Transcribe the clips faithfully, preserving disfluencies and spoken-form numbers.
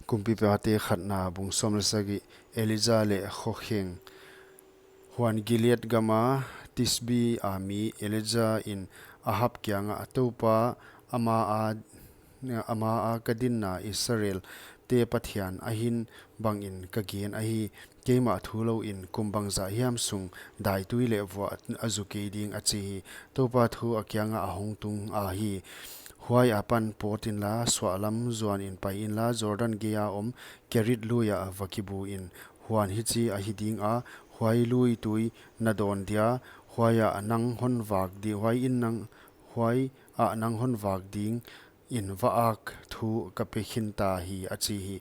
Kumpipa te khatna bung sawm leh sagih. Elija leh Khokheng. Huan Gilead gama Tisbi a mi Elija in Ahab kiangah, Toupa, ama a, ama a ka dinna Israel te Pathian ahin bangin ka gen ahi, keimah thu louin kum bangzah hiam sung daitui leh vuah a zu kei ding, a chi hi. Toupa thu a kiangah a hong tung ahi. Huai apan pawt inla, suahlam zuanin pai inla, Jordan gei a om Kerit lui ah va kibu in. Huan hichi ahi dinga, huai lui tui na dawn dia, huai ah nang hon vak di, huai in nang, huai ah nang hon vak dingin va-ak thu ka pe khin ta hi, a chi hi.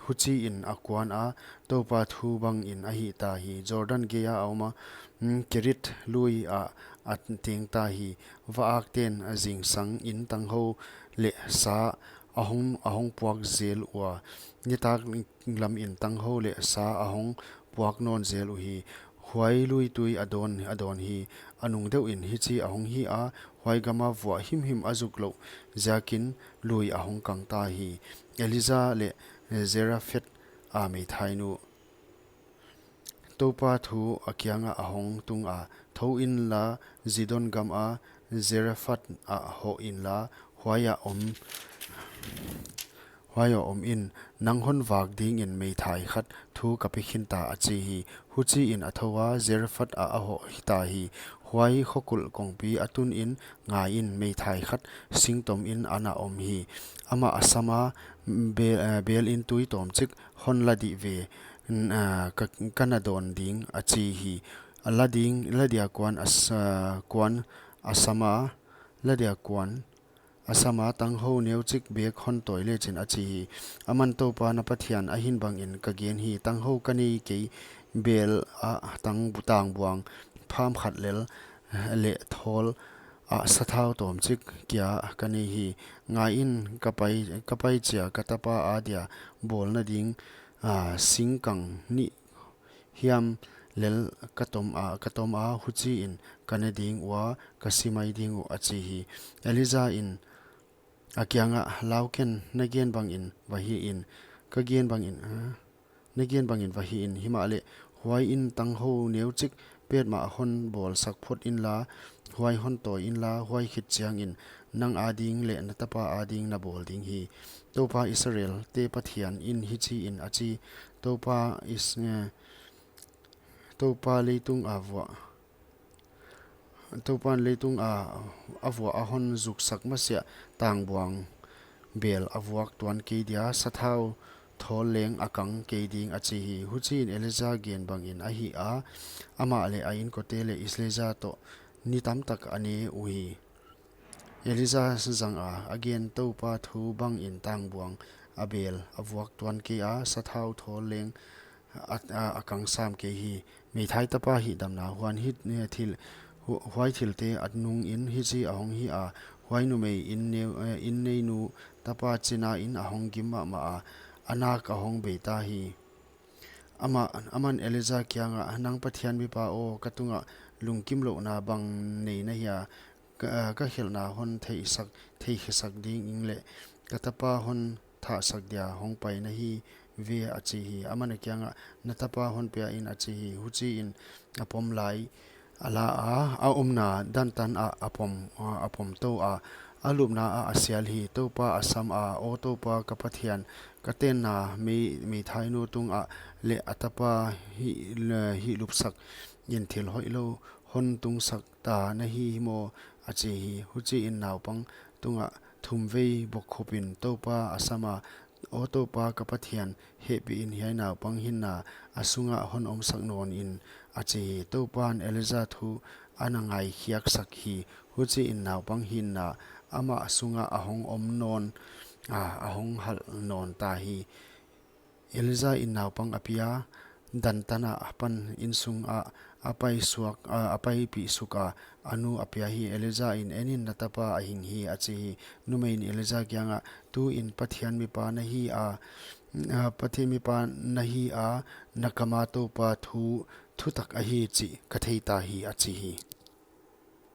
Huchiin a kuan a, Toupa thu bangin a hih ta hi. Jordan gei a om a, mm, Kerit lui ah a teng ta hi. Va-ak ten a zingsangin tanghou leh sa a hong, a hong puak zel ua, nitak lamin tanghou leh sa a hong puak nawn zel uhi. Huai lui tui a dawn, a dawn hi. A nung deuhin hichi a hong hi a, huai gama vuah himhim a zuk louh ziakin lui a hong kang ta hi. Elija leh Zarephath a meithainu. Toupa thu a kiangah a hong tunga, Thou inla, Zidon gama Zarephath ah hoh inla, huai ah om, huai ah om in, nang hon vak dingin meithai khat thu ka pe khin ta, a chi hi. Huchiin a thoua, Zarephath ah a hoh ta hi. Huai khokulh kongpi a tunin, ngaiin, meithai khat singtomin ana om hi. Amah a sama, Bel, eh, bel in tui tawmchik hon la dih ve, n-, ah, ka, ka na dawn ding, a chi hi. A la ding, la dia kuan a sa-, kuan a sama, la dia kuan a sama tanghou neuchik bek hon tawi lechin, a chi hi. Aman, Toupa na Pathian ahin bangin ka gen hi, tanghou ka nei kei, bel ah tang, tangbuang pham khat lel, eh, leh thawl ah sathau tawmchik kia ka nei hi. Ngaiin, ka pai, ka pai chia ka tapa adia bawlna ding, ah, singkang nih hiam lel ka tom a, ka tom a, huchiin ka ne ding ua, ka si mai ding uh, a chi hi. Elija in a kiangah, Lau ken, na gen bangin va hihin, ka gen bangin, ah, na gen bangin va hihin, himahleh huai in tanghou neuchik petmah hon bawlsak phot inla, huai hon tawi inla, huai khit chiangin nang ading leh na tapa ading na bawl ding hi. Toupa Israel te Pathian in hichiin a chi, Toupa Is-, eh, Toupa leitung a vuah, Toupan leitung a, a vuah a hon zuksak masiah tangbuang bel a vuak tuan kei dia, sathau thawl leng a kang kei ding, a chi hi. Huchiin Elija gen bangin a hih a, amah leh a inkote leh Elija toh ni tamtak a ne uhi. Elija zanga a gen Toupa thu bangin tangbuang a bel a vuak tuan kei a, sathau thawl leng a, a, a kang sam kei hi. Meithai tapa hihdamna. Huan hi, eh, thil, hu-, huai thilte a nungin hichi a hong hi a, huai numei in neu, eh, in neinu tapa chinain a hong gim mahmah a, a nak a hong bei ta hi. Amah, aman Elija kiangah, Nang Pathian mipa aw, ka tungah lungkimlouhna bang nei na hia, ka, ka khelhna hon theihsak, theikhiasak dingin leh ka tapa hon thahsak dia hong pai na hi ve, a chi hi. Aman a kiangah, Na tapa hon pia in, a chi hi. Huchiin a pom lai a la a, a omna dan tan ah a pom, a, a pom tou a, a lupna ah a sial hi. Toupa a sam a, Aw Toupa ka Pathian, ka tenna mei, meithainu tungah leh a tapa hih, hih lupsakin thil hoihlou hon tungsak ta na hi maw, a chi hi. Huchiin naupang tungah thumvei bokkhupin Toupa a sam a, Aw Toupa ka Pathian, hehpihin hiai naupang hinna a sungah hon omsak nawn in, a chi hi. Toupan Elija thu ana ngaikhiaksak hi. Huchiin naupang hinna amah sungah a hong om nawn a, a hong halh nawn ta hi. Elija in naupang a pia, dan tan ah a pan insung ah a pai suak, a, a paipih suk a, a nu a pia hi. Elija in, En in, na tapa a hing hi, a chi hi. Numei in Elija kiangah, Tuin Pathian mipa na hi a, a, Pathian mipa na hi a, na kama Toupa thu, thutak ahi chih ka thei ta hi, a chi hi.